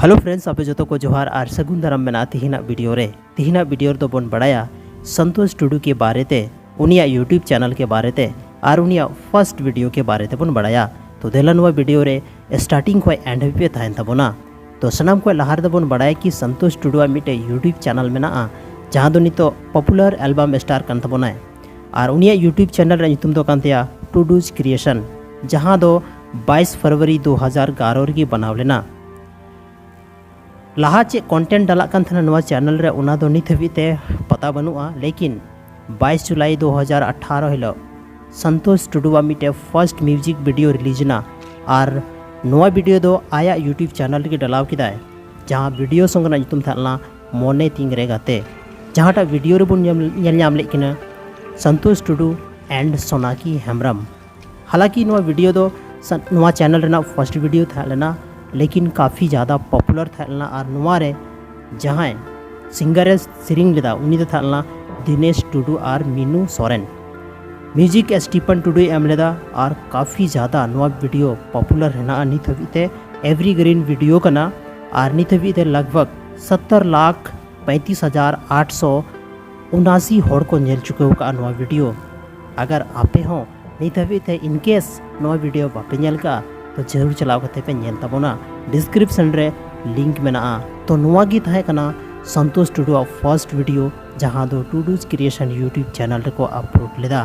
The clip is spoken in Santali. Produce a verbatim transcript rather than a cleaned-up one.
Hello friends, ᱟᱯᱮ ᱡᱚᱛᱚ ᱠᱚ ᱡᱚᱦᱟᱨ ᱟᱨ ᱥᱟᱹᱜᱩᱱ ᱫᱟᱨᱟᱢ ᱢᱮᱱᱟᱜᱼᱟ ᱛᱤᱦᱤᱧᱟᱜ ᱵᱷᱤᱰᱤᱭᱳ ᱨᱮ᱾ ᱛᱤᱦᱤᱧᱟᱜ ᱵᱷᱤᱰᱤᱭᱳ ᱨᱮᱫᱚ ᱵᱚᱱ ᱵᱟᱲᱟᱭᱟ ᱥᱚᱱᱛᱳᱥ ᱴᱩᱰᱩ ᱠᱮ ᱵᱟᱨᱮ ᱛᱮ, ᱩᱱᱤᱭᱟᱜ YouTube ᱪᱮᱱᱮᱞ ᱠᱮ ᱵᱟᱨᱮ ᱛᱮ ᱟᱨ ᱩᱱᱤᱭᱟᱜ ᱯᱷᱟᱨᱥᱴ ᱵᱷᱤᱰᱤᱭᱳ ᱠᱮ ᱵᱟᱨᱮ ᱛᱮᱵᱚᱱ ᱵᱟᱲᱟᱭᱟ᱾ ᱛᱚ ᱫᱮᱞᱟ ᱱᱚᱣᱟ ᱵᱷᱤᱰᱤᱭᱳ ᱨᱮ ᱥᱴᱟᱨᱴᱤᱝ ᱠᱷᱚᱱ ᱮᱱᱰ ᱦᱟᱹᱵᱤᱡ ᱯᱮ ᱛᱟᱦᱮᱱ ᱛᱟᱵᱚᱱᱟ᱾ ᱛᱚ ᱥᱟᱱᱟᱢ ᱠᱷᱚᱱ ᱞᱟᱦᱟ ᱨᱮᱫᱚ ᱵᱚᱱ ᱵᱟᱲᱟᱭᱟ ᱠᱤ ᱥᱚᱱᱛᱳᱥ ᱴᱩᱰᱩᱣᱟᱜ ᱢᱤᱫᱴᱮᱡ YouTube ᱪᱮᱱᱮᱞ ᱢᱮᱱᱟᱜᱼᱟ, ᱡᱟᱦᱟᱸ ᱫᱚ ᱱᱤᱛᱚᱜ ᱯᱚᱯᱩᱞᱟᱨ ᱮᱞᱵᱟᱢ ᱥᱴᱟᱨ ᱠᱟᱱ ᱛᱟᱵᱚᱱᱟᱭ᱾ ᱟᱨ ᱩᱱᱤᱭᱟᱜ YouTube ᱪᱮᱱᱮᱞ ᱨᱮᱭᱟᱜ ᱧᱩᱛᱩᱢ ᱫᱚ ᱠᱟᱱ ᱛᱟᱭᱟ ᱴᱩᱰᱩᱡ ᱠᱨᱤᱭᱮᱥᱚᱱ, ᱡᱟᱦᱟᱸ ᱫᱚ ᱵᱟᱭᱤᱥ ᱯᱷᱮᱵᱽᱨᱩᱣᱟᱨᱤ ᱫᱩ ᱦᱟᱡᱟᱨ ᱮᱜᱟᱨᱚ ᱨᱮᱜᱮ ᱵᱮᱱᱟᱣ ᱞᱮᱱᱟ᱾ ᱞᱟᱦᱟ ᱪᱮᱫ ᱠᱚᱱᱴᱮᱱᱴ ᱰᱟᱞᱟᱜ ᱠᱟᱱ ᱛᱟᱦᱮᱱᱟ ᱱᱚᱣᱟ ᱪᱮᱱᱮᱞ ᱨᱮ, ᱚᱱᱟ ᱫᱚ ᱱᱤᱛ ᱦᱟᱹᱵᱤᱡ ᱛᱮ ᱯᱟᱛᱟ ᱵᱟᱹᱱᱩᱜᱼᱟ᱾ ᱞᱮᱠᱤᱱ ᱵᱟᱭᱤᱥ ᱡᱩᱞᱟᱭ ᱫᱩ ᱦᱟᱡᱟᱨ ᱟᱴᱷᱟᱨᱚ ᱦᱤᱞᱳᱜ ᱥᱚᱱᱛᱳᱥ ᱴᱩᱰᱩᱣᱟᱜ ᱢᱤᱫᱴᱮᱡ ᱯᱷᱟᱨᱥᱴ ᱢᱤᱣᱡᱤᱠ ᱵᱷᱤᱰᱤᱭᱳ ᱨᱤᱞᱤᱡᱽ ᱮᱱᱟ᱾ ᱟᱨ ᱱᱚᱣᱟ ᱵᱷᱤᱰᱤᱭᱳ ᱫᱚ ᱟᱭᱟᱜ YouTube ᱪᱮᱱᱮᱞ ᱨᱮᱜᱮ ᱰᱟᱞᱟᱣ ᱠᱮᱫᱟᱭ, ᱡᱟᱦᱟᱸ ᱵᱷᱤᱰᱤᱭᱳ ᱥᱚᱝ ᱨᱮᱱᱟᱜ ᱧᱩᱛᱩᱢ ᱛᱟᱦᱮᱸ ᱞᱮᱱᱟ ᱢᱚᱱᱮ ᱛᱤᱧ ᱨᱮ ᱜᱟᱛᱮ, ᱡᱟᱦᱟᱸᱴᱟᱜ ᱵᱷᱤᱰᱤᱭᱳ ᱨᱮᱵᱚᱱ ᱧᱮᱞ, ᱧᱮᱞ ᱧᱟᱢ ᱞᱮᱫ ᱠᱤᱱᱟ ᱥᱚᱱᱛᱳᱥ ᱴᱩᱰᱩ ᱮᱱᱰ ᱥᱳᱱᱟᱠᱤ ᱦᱮᱢᱵᱨᱚᱢ᱾ ᱦᱟᱞᱟᱸᱠᱤ ᱱᱚᱣᱟ ᱵᱷᱤᱰᱤᱭᱳ ᱫᱚ ᱥᱟ-, ᱱᱚᱣᱟ ᱪᱮᱱᱮᱞ ᱨᱮᱱᱟᱜ ᱯᱷᱟᱨᱥᱴ ᱵᱷᱤᱰᱤᱭᱳ ᱛᱟᱦᱮᱸ ᱞᱮᱱᱟ, ᱞᱮᱠᱤᱱ ᱠᱟᱯᱷᱤ ᱡᱟᱫᱟ ᱯᱚᱯᱩᱞᱟᱨ ᱛᱟᱦᱮᱸ ᱞᱮᱱᱟ᱾ ᱟᱨ ᱱᱚᱣᱟ ᱨᱮ ᱡᱟᱦᱟᱸᱭ ᱥᱤᱝᱜᱟᱨ ᱮ ᱥᱮᱨᱮᱧ ᱞᱮᱫᱟ ᱩᱱᱤ ᱫᱚ ᱛᱟᱦᱮᱸ ᱞᱮᱱᱟ ᱫᱤᱱᱮᱥ ᱴᱩᱰᱩ ᱟᱨ ᱢᱤᱱᱩ ᱥᱚᱨᱮᱱ᱾ ᱢᱤᱣᱡᱤᱠ ᱮᱥ ᱴᱤᱯᱮᱱ ᱴᱩᱰᱩᱭ ᱮᱢ ᱞᱮᱫᱟ ᱟᱨ ᱠᱟᱯᱷᱤ ᱡᱟᱫᱟ ᱱᱚᱣᱟ ᱵᱷᱤᱰᱤᱭᱳ ᱯᱚᱯᱩᱞᱟᱨ ᱦᱮᱱᱟᱜᱼᱟ ᱱᱤᱛ ᱦᱟᱹᱵᱤᱡ ᱛᱮ᱾ ᱮᱵᱷᱨᱤᱜᱨᱤᱱ ᱵᱷᱤᱰᱤᱭᱳ ᱠᱟᱱᱟ ᱟᱨ ᱱᱤᱛ ᱦᱟᱹᱵᱤᱡ ᱛᱮ ᱞᱟᱜᱽ ᱵᱷᱟᱜᱽ ᱥᱚᱛᱛᱚᱨ ᱞᱟᱠᱷ ᱯᱚᱸᱭᱛᱨᱤᱥ ᱦᱟᱡᱟᱨ ᱟᱴᱥᱚ ᱩᱱᱟᱥᱤ ᱦᱚᱲ ᱠᱚ ᱧᱮᱞ ᱪᱩᱠᱟᱹᱣ ᱟᱠᱟᱫᱼᱟ ᱱᱚᱣᱟ ᱵᱷᱤᱰᱤᱭᱳ᱾ ᱟᱜᱟᱨ ᱟᱯᱮ ᱦᱚᱸ ᱱᱤᱛ ᱦᱟᱹᱵᱤᱡ ᱛᱮ ᱤᱱ ᱠᱮᱥ ᱱᱚᱣᱟ ᱵᱷᱤᱰᱤᱭᱳ ᱵᱟᱯᱮ ᱧᱮᱞ ᱠᱟᱜᱼᱟ, ᱛᱚ ᱡᱟᱹᱨᱩᱲ ᱪᱟᱞᱟᱣ ᱠᱟᱛᱮ ᱯᱮ ᱧᱮᱞ ᱛᱟᱵᱚᱱᱟ᱾ ᱰᱤᱥᱠᱨᱤᱯᱥᱚᱱ ᱨᱮ ᱞᱤᱝᱠ ᱢᱮᱱᱟᱜᱼᱟ᱾ ᱛᱚ ᱱᱚᱣᱟ ᱜᱮ ᱛᱟᱦᱮᱸ ᱠᱟᱱᱟ ᱥᱚᱱᱛᱳᱥ ᱴᱩᱰᱩᱣᱟᱜ ᱯᱷᱟᱨᱥᱴ ᱵᱷᱤᱰᱤᱭᱳ, ᱡᱟᱦᱟᱸ ᱫᱚ ᱴᱩᱰᱩᱡ ᱠᱨᱤᱭᱮᱥᱚᱱ YouTube ᱪᱮᱱᱮᱞ ᱨᱮᱠᱚ ᱟᱯᱞᱳᱰ ᱞᱮᱫᱟ᱾